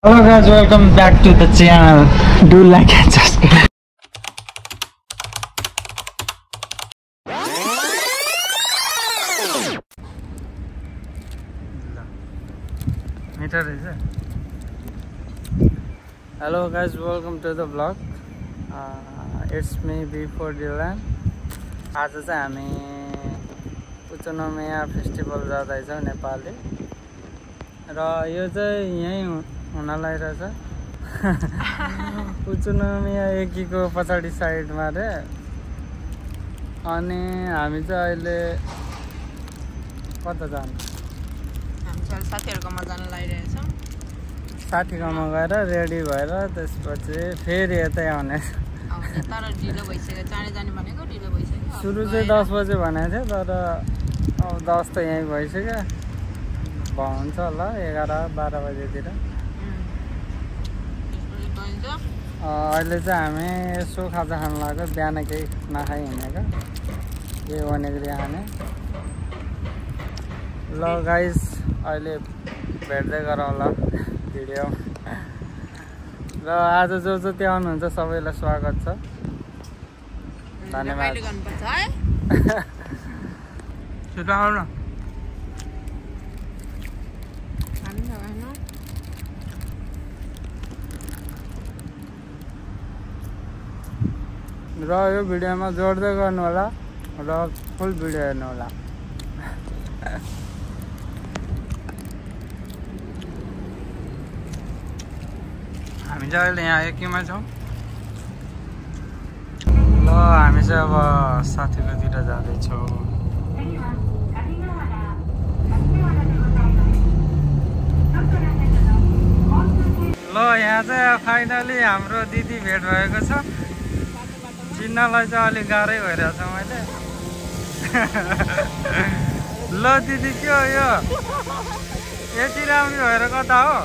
Hello guys, welcome back to the channel. Do like and subscribe. Hello guys, welcome to the vlog. It's me before Dylan. आज चाहिँ हामी उचनोमिया festival जाँदैछौँ नेपालले र यो चाहिँ यही हुन लागिरहेछ उचनोमिया एकीको पछाडि साइडमा रे अनि हामी चाहिँ अहिले कता जानु हामी चाहिँ साथीहरुकोमा जान लागिरहेछौँ साथीकोमा गएर रेडी भएर त्यसपछि फेरि यतै आउने तर ढिलो भइसक्यो चाँडै जाने भनेको ढिलो भइसक्यो सुरु चाहिँ 10 बजे भनेको थियो तर अब 10 त यहीँ भइसक्यो हुन्छ होला 11-12 बजेतिर अहिले चाहिँ हामी यसो खाजा खान लाग्यो बिहान केही नखाइ हिँडेको के वनेगरी खाने ल गाइस अहिले भेट्दै गरौँ ल भिडियो र आज जो त्यहाँ आउनुहुन्छ सबैलाई स्वागत छ धन्यवाद छिटो आउनु र यो भिडियोमा जोड्दै गर्नु होला र फुल भिडियो हेर्नु होला हामी चाहिँ अहिले यहाँ एकीमा छौँ ल हामी चाहिँ अब साथीकोतिर जाँदैछौँ ल यहाँ चाहिँ फाइनली हाम्रो दिदी भेट भएको छ चिन्नलाई चाहिँ अलिक गाह्रै भइरहेछ मैले ल दिदी के हो यो यति राम्रो भएर कता हो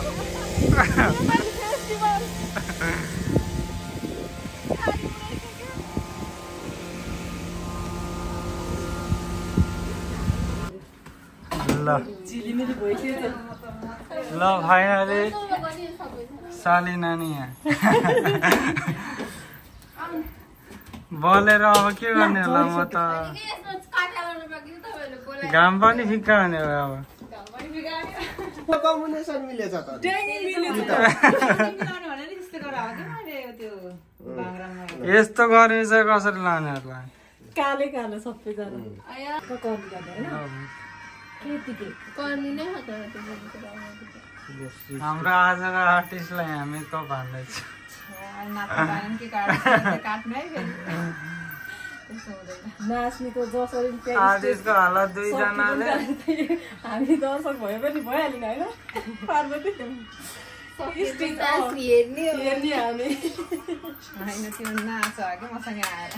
ल फाइनली साली नानी यहाँ बोलेर अब के गर्ने होला म त घाम पनि फिक्का हुने हो अब यस्तो गर्ने चाहिँ कसरी लानेहरूलाई काले कालो सबैजना हाम्रो आजको आर्टिस्टलाई हामी त भन्दैछ नाच्नेको जसरी आर्टिस्टको हालत दुईजनाले हामी दर्शक भए पनि भइहाल्यो होइन पार्वती हेर्ने हामी होइन त्यो नाच कि मसँग आएर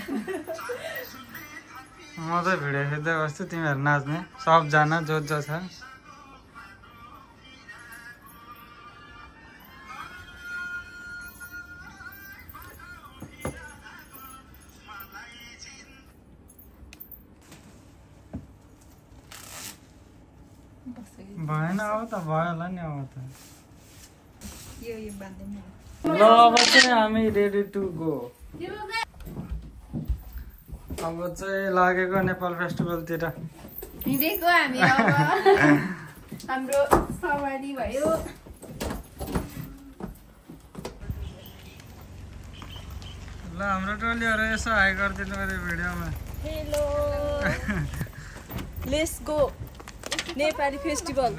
म त भिडियो खिच्दै बस्छु तिमीहरू नाच्ने सबजना जो जो छ भएन अब त भयो होला नि अब त ल अब चाहिँ हामी रेडी टु गो अब चाहिँ लागेको नेपाल फेस्टिभलतिर हिँडेको हामी अब हाम्रो सवारी भयो ल हाम्रो टोलीहरू यसो हाई गरिदिनु पऱ्यो भिडियोमा hello let's go Nepali festival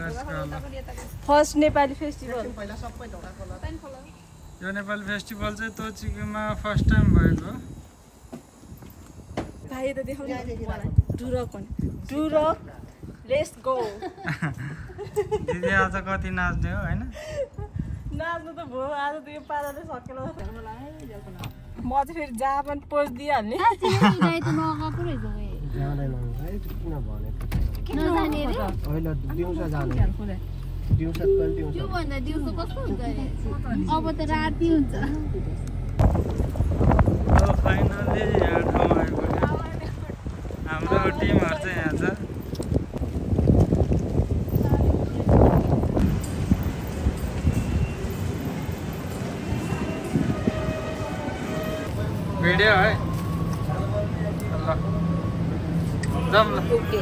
first Nepali festival यो नेपाली फेस्टिभल चाहिँ तोचिकीमा फर्स्ट टाइम भएको भाइ त देखाउनु टुरक टुरक लेट्स गो दिदी आज कति नाच्ने हो होइन नाच्नु त भयो आज त यो पाराले सकेर म चाहिँ फेरि जहाँ पनि पोज दिइहाल्ने अब त राति हुन्छ फाइनली यहाँ ठाउँमा आइपुग्यो हाम्रो टिमहरू चाहिँ यहाँ छ भिडियो है ल जाऊँ ल okay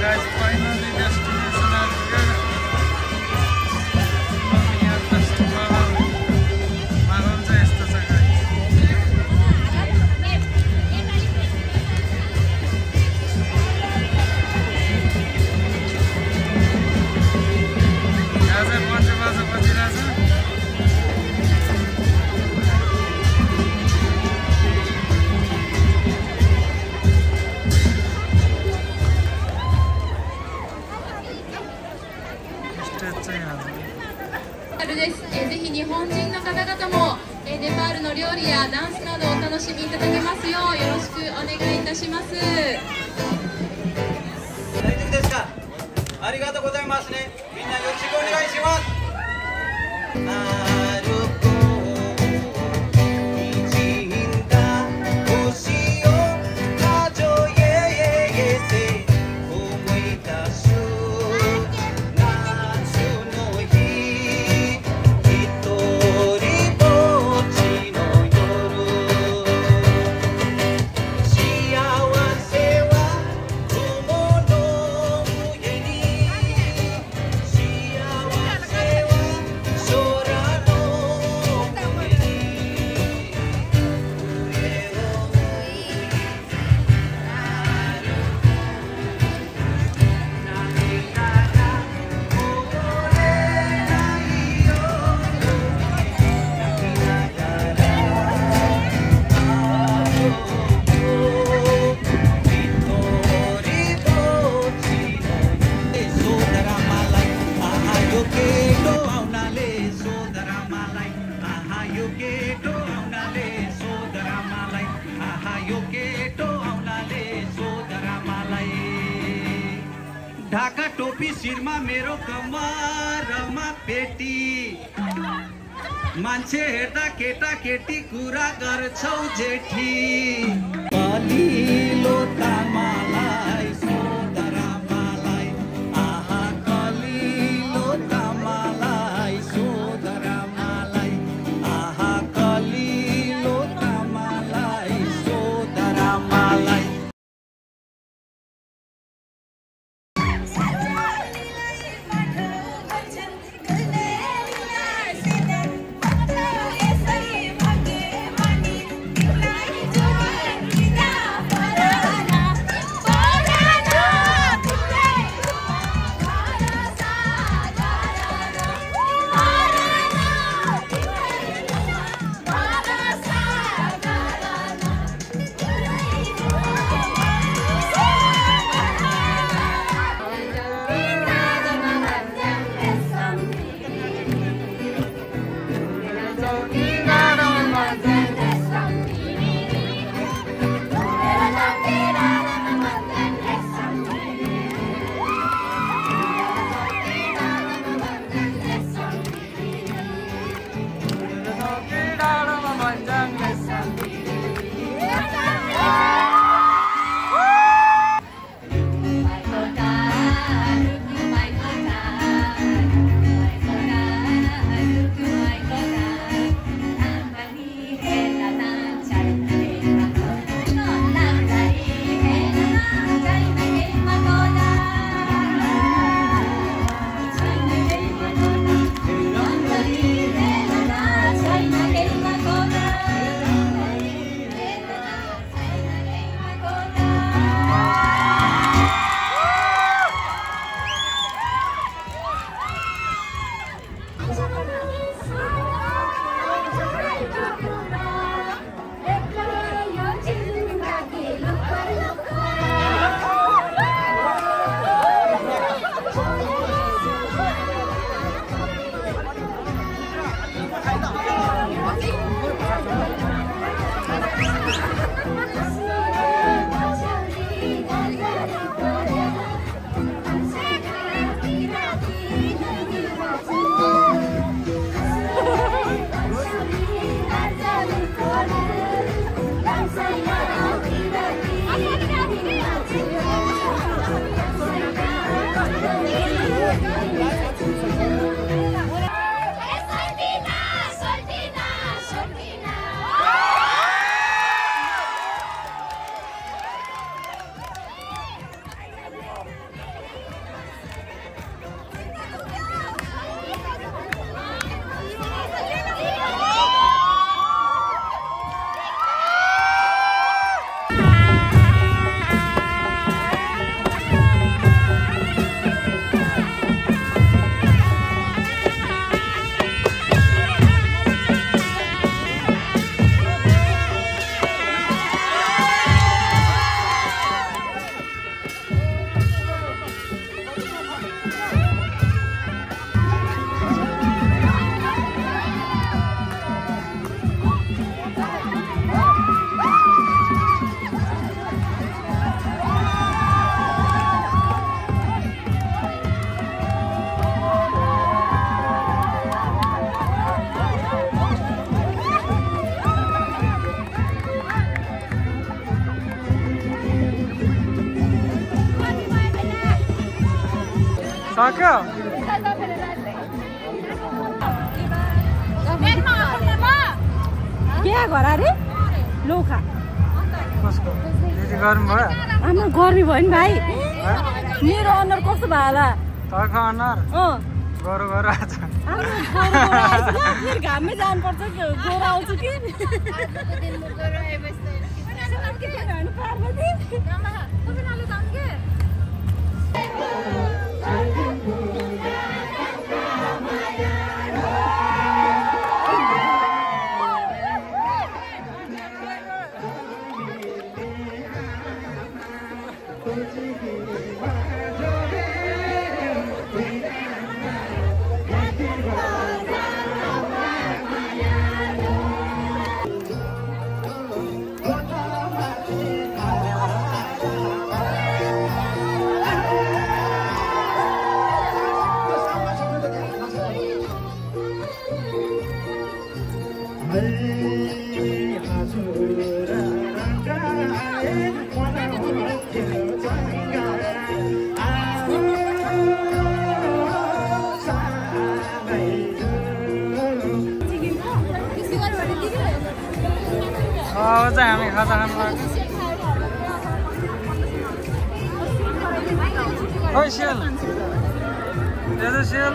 guys, finally destination has been here festival मानव चाहिँ यस्तो छ guys यहाँ चाहिँ पञ्चबाजा बजिरहेछぜひ日本人の方々もネパールの料理やダンスなどお楽しみいただけますようよろしくお願いいたします。大丈夫ですか。ありがとうございますね。みんなよろしくお願いします。ढाका टोपी शिरमा मेरो कमरमा पेटी मान्छे हेर्दा केटा केटी कुरा गर्छौ जेठी कलिलो तामालाई सोदरा मलाई आहा कलिलो तामालाई सोदरा मलाई आहा कलिलो तामालाई सोदरा मलाई सक्यो के घर अरे लौखा कसको दिदी गर्नुभयो आमा गर्मी भयो नि भाइ मेरो अनुहार कस्तो भयो होला तर्ख अनुहार गरो गरो आज फेरि घाममै जानुपर्छ गोरो आउँछु कि हामी खाजा खानु लाग्यो खोइ सेल सेल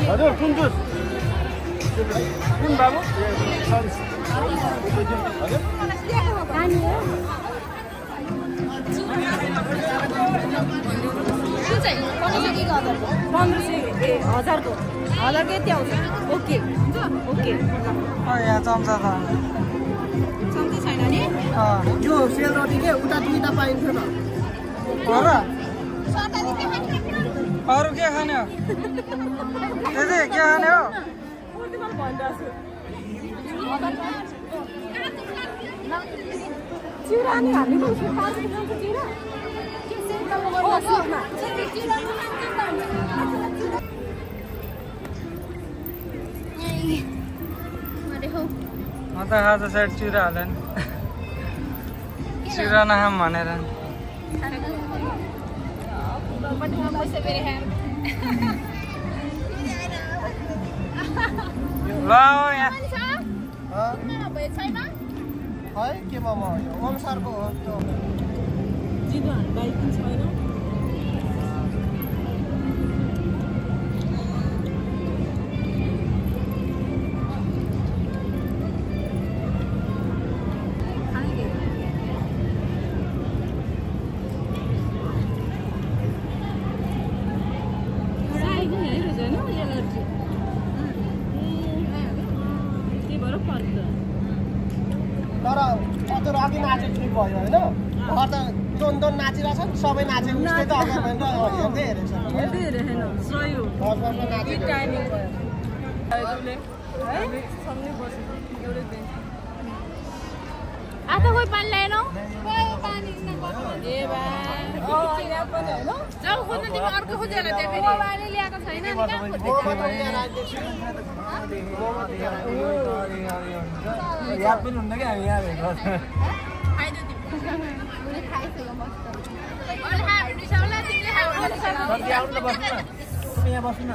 हजुर कुन जुस कुन बाबु हजारको यति आउँछ ओके ओके यहाँ चम्चा त चम्चा छैन नि यो सेलरोटी के उता दुईटा पाइन्छ त अरू के खाने हो दिदी के खाने हो चिउरा नि हामी म त खाजा साइड चिउरा हाल्यो नि चिउरा नखाम भनेर ल यहाँ है केमा म अनुसारको हो त्यो तर हजुर अघि नाचेको क्लिप भयो होइन घर त दोन दोन नाचिरहेछन् सबै नाचेको उस्तै त अगाडि हेर्दै आता कोही पानी ल्याएनौ जाऊ खोज्न तिमी अर्को खोजेर त्यहाँ फेरि पानी ल्याएको छैन नि याद पनि हुन्न कि हामी यहाँ भेट्छ खाइदियो तिमी खाइसक्यो मस्त अरे खा रिसाउला तिमीले खाऊ आउनु त बस्नु न तपाईँ यहाँ बस्नु न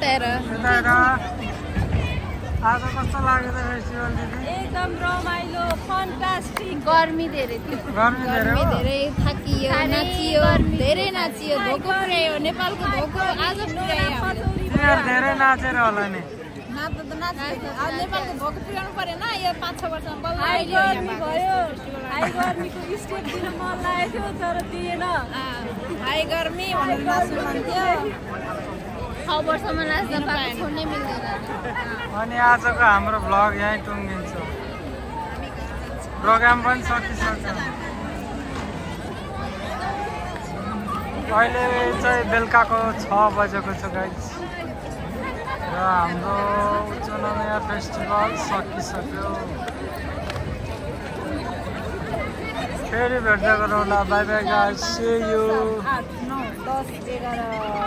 हेर यता हेर आज कस्तो लाग्यो त फेस्टिभल दिदी एकदम रमाइलो फन्टास्टिक गर्मी धेरै थियो गर्मी धेरै हो धेरै थाकियो नाचियो धेरै नाचियो धोको पुर्यायो नेपालको धोको आज पुर्यायो तिमीहरू धेरै नाचेर होला नि नाच्दा त नाच्यो अब नेपालको धोको पुर्याउनु परेन यो 5-6 वर्षमा बल्ल हाई गर्मी भयो हाई गर्मीको स्टेप दिन मन लागेको थियो तर दिएन हाई गर्मी भनेर नाच्नु मन थियो 6 वर्षमा नाच्दा पाएको छोड्नै मिल्दैन अनि आजको हाम्रो भ्लग यहीँ टुङ्गिन्छ प्रोग्राम पनि सकिसक्छ अहिले चाहिँ बेलुकाको 6 बजेको छ गाइस र हाम्रो उच्च नयाँ फेस्टिभल सकिसक्यो फेरि भेट्दै गरौँला bye bye guys see you 8 9 10 11